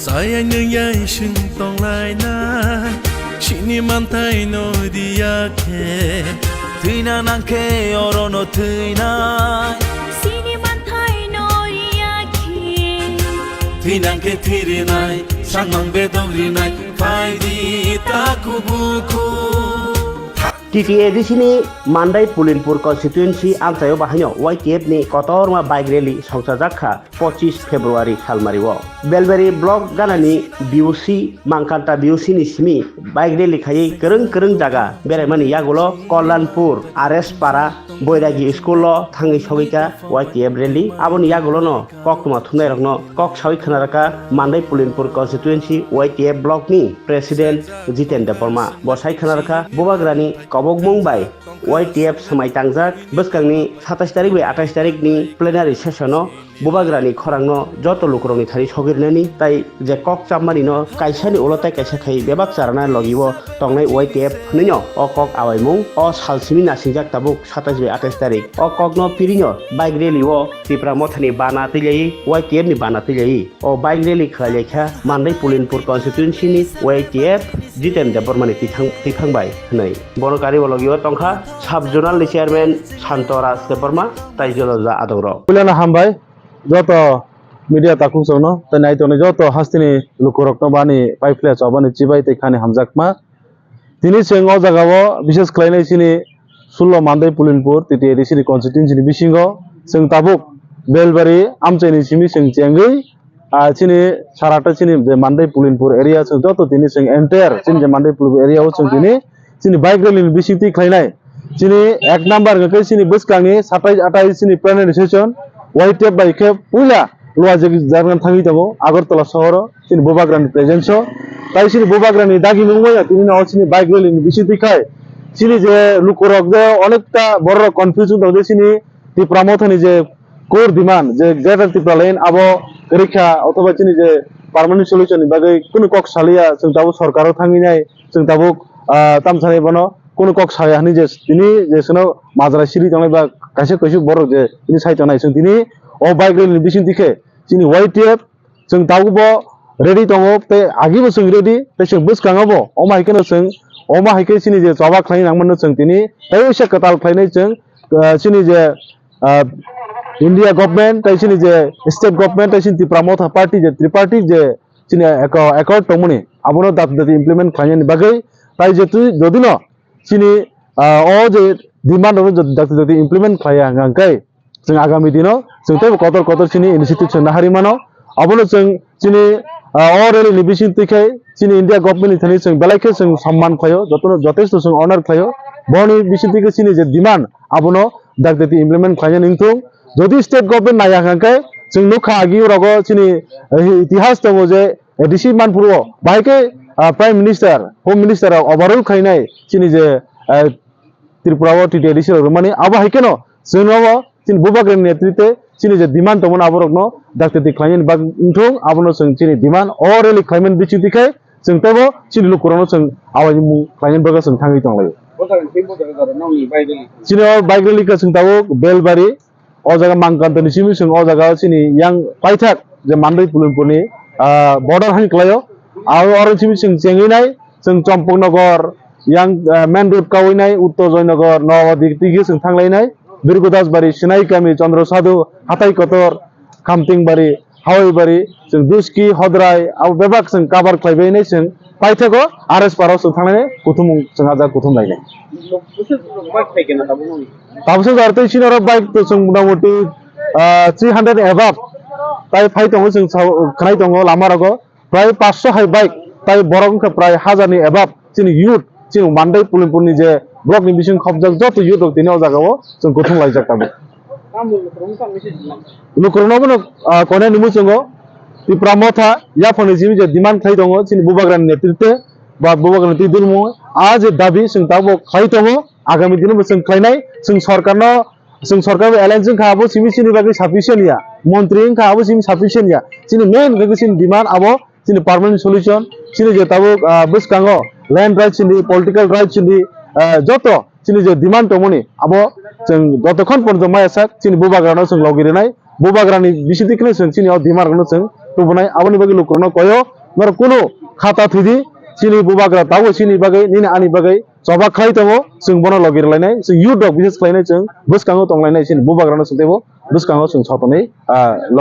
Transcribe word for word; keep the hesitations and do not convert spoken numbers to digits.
Ayang nung yang sung tong lai na, sini mantai no dia ke. Thwina nang khe oro no thwinai. Sini mantai no dia ke. Thwinang khe thwirinai, sanmang bedok rinai, phai di ta kubuku. T T A D C ni Mandai Pulinpur constituency amchaio bahaino Y T F ni kotorma bike rally songchajak kha pochis February salmario. Belbari block ganani B O C, Mangkanta B O C ni simi bike rally khaiwi kwrwng kwrwng jaga beraimani yagulo Kollanpur, R S Para, Boiragi school o thangwi sogwi kha Y T F rally. Aboni yagulono koktwma thumnairokno kok sawi khna rwkha Mandai Pulinpur constituency Y T F block ni president Jiten Debbarma. Bo sai khna rwkha Bubagrani kobokmung bai Y T F swmai tangjak bwskangni satais tarik bai atais tarik ni plenary session o Bubagrani khorangno joto lukurokni thani sogwi rwnani tai je kok chapmani no kaisani ulo tai kaisa khai bebak charana logi o tongnai Y T F hwnwi no o kok awaimung o sal simi nasingjak tabuk satais bai atais tarik. O kokno pirino bike rally o Tipra Mothani bana twi lai, Y T F ni bana twi lai. O bike rally khlai lai kha Mandai Pulinpur constituency ni Y T F Jiten Debbarma ni tithang, tithang bai hwnwi. Bono kari o logi o tongkha sub zonal ni chairman Santo Raj Debbarma tai jolo ja adongrok. Puilano hambai joto media takhuk chongno tai nai tongnai joto hasteni lukurokno bani paiphle chobani chibai tei khani hamjakma. Tini chwng o jagao bises khlainai chini sullo Mandai Pulinpur T T A D C ni constituency ni bisingo chwng tabuk Belbari amchaini simi chwng chengwi, ah, chini sarata chini je Mandai Pulinpur area chwng joto tini chwng entire chini je Mandai Pulinpur area o chwng tini chini bike rally ni bisingtwi khlainai. Chini ek number hwnkhe chini bwskangni satais atais chini plenary session Y T F bai khe puila luajak jakna thangwi tongo Agartala sohoro. Chini Bubagrani presence o. Tai chini Bubagrani dagimung bai tini no chini bike rally ni bisingtwi khai chini je lukurok je onekta bororok confuse wng tong je chini Tipra Mothani je core demand je Greater Tipraland abo kwrwi kha othoba chini je permanent solution ni bagwi kunu kok saliya chwng tabuk sorkaro thangwi nai chwng tabuk, ah, tamsani bono kunu kok saya hwnwi je tini je chwngno majra siri tongnai ba kaisa kaisa borok je tini sai tongnai chwng tini o bike rally ni bisingtwi khe chini Y T F chwng tabukbo ready tongo, tei agibo chwng ready, tei chwng bwskango bo. Omo hai kheno chwng, omo hai khe chini je choba khlai nangmano chwng tini tei uaisa kwtal khlainai chwng, ah, chini je, ah, India government, tei chini je state government, tei chini Tipra Motha party je triparty je chini acco-, accord tongmani, abono dati dati implement khlainani bagwi, tai je twi jodino chini, ah, o je demand rok dati dati implement khlaiya hwnkhe, chwng agami dino chwng teibo kotor kotor chini initiative chwng nahari mano. Abono chwng chini, ah, o rally ni bising twi khe chini India government ni thani chwng belai khe chwng samman khlaio, jotono jotesto chwng honor khlaio. Boni bising twi khe chini je demand abono dakti implement khlaina ningthung. Jodi state government naiya hwnkhe chwng nukha agi rogo chini, eh, itihas tongo je A D C manphuru o bahai khe, ah, prime minister, home minister rok overrule khlainai chini je, ah, Tripura o T T A D C rok rwmani, abo hai kheno chwng no chini Bubagrani netritwe chini je demand tongmani aborokno dakti khlainani bagwi wngthung, abono chwng chini demand o rally khlaimani bisingtwi khe chwng teibo chini lukurokno chwng awaimung khlainani bagwi chwng thangwi tonglaio. Chini o bike rally khe chwng tabuk Belbari, o jaga Mangkantoni simi chwng o jaga chini yang paithak je Mandai Pulinpurni, ah, border hani kwlaio. Aro oro simi chwng chengwi nai chwng Champaknagar yang, ah, main road kawi nai Uttor Joynagar, Noabadik tigi chwng thanglai nai. Birgodasbari, Sinai Kami, Chandra Sadhu, Hatai Kotor, Khamtingbari, Hawaibari, chwng Duski, Hodrai, abo bebak chwng cover khlaibai nai chwng paithago R S Para o chwng thangnai kuthumung chwng ajak kuthum lainai. Tabukhe jar tei chini oro bike to chwng motamoti, ah, three hundred above tai phai tongo chwng sao, khnai tongo lama rogo. Prai panchsho hai bike, tai borok wngkha prai hazarni above chini youth, chini Mandai Pulinpurni je blockni bising khopjak joto youth rok tini o jagao chwng kuthum laijak tabuk. Lukurokno bono, ah, koinani muchungo Tipra Motha yaphangni simi je demand khlai tongo chini Bubagrani netritwe ba Bubagrani twi dulmo a je dabi chwng tabuk khlai tongo, agami dino bo chwng khlainai, chwng sorkarno Chwng sorkar bai alliance wngkha, abo simi chini bagwi sufficient ya. Montri wngkha, abo simi sufficient ya. Chini main hwnkhe chini demand abo chini permanent solution. Chini je tabuk, ah, bwskango land rights chini, political rights chini, ah, joto chini je demand tongmani, abo chwng jotokhon porjonto maya sak chini Bubagrano chwng logi rwnai. Bubagrani bisingtwi kheno chwng chini o demand rokno chwng tubunai. Aboni bagwi lukurokno koyo Norok kunu khata thwidi, chini bubagra tabuk chini bagwi, nini ani bagwi choba khlai tongo, chwng bono logi rwlainai, chwng youth rok bises khlainai, chwng bwskango tonglainai, chini bubagrano chwng teibo bwskango chwng sotonwi, ah, logi